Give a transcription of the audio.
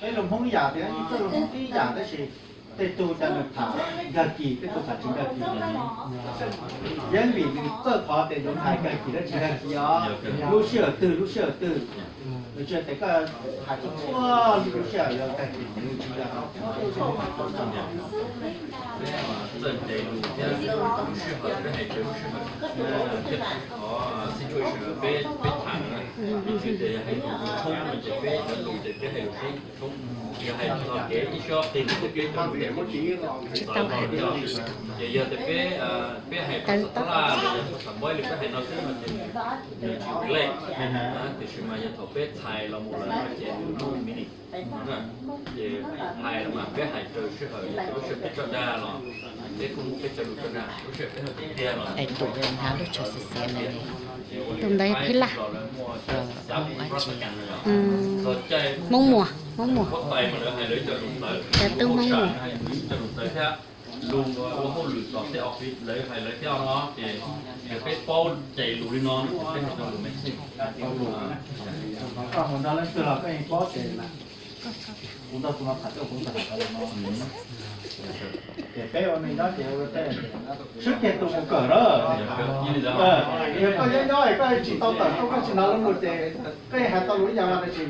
Peb lus Hmoob ib yam tias txawj lus Hmoob ib yam tab sis tej tug cas nws tham nkag kis, tej tug tham tsis nkag kis. Yeej vim nws txawj qhov tias nws hais nkag kis thiab tsis nkag kis os. Lub sij hawm twg lub sij hawm twg, nws tsis hais tias koj hais txhua txhua lub sij hawm yuav nkag kis, nws tsis yog. Txawj ntev lus thiab lub sij hawm, peb hais raws lub sij hawm thiab qhov situation peb peb tham na. Vim tias yog hais lus tshoob no ces peb cov lus ces peb hais lus tshoob, tshoob. Yog hais txog kev ib sab qis no ces peb cov lus ces muab tsis tawv no ces yog tias peb peb hais phas xas laj los yog phas xas npaib li peb hais no xwb no ces nws tsis relate. Tiam sis mas yog thaum peb txhais los mus lawm no ces nws muaj meaning. Ces hais los mas peb hais raws sij hawm, yog lub sij hawm peb tso dag los peb kuj muab peb cov lus tso dag, lub sij hawm peb hais tiag tiag los tus hnyav lub tsho xiav xiav ntawd, tus ntawd phib laj, Hmoob Muas, Hmoob Muas, cov tub Hmoob Muas. Lus ua hauj lwm tom tej office lawv hais lawv thiab no ces yog peb paub cais lus li no ces peb hais cov lus me xij. Koj mus nrog leej twg los koj yeej paub ces kuv nrog tus no tham, kuv nrog tus no tham. Ces peb ua neej nyob ces ua tej sib kiag tus mus kawm na. Yog koj nyob nyob koj tsis tau tawm tuaj, koj tsis hnov lus ces koj yeej hais tau lus ib yam no tab sis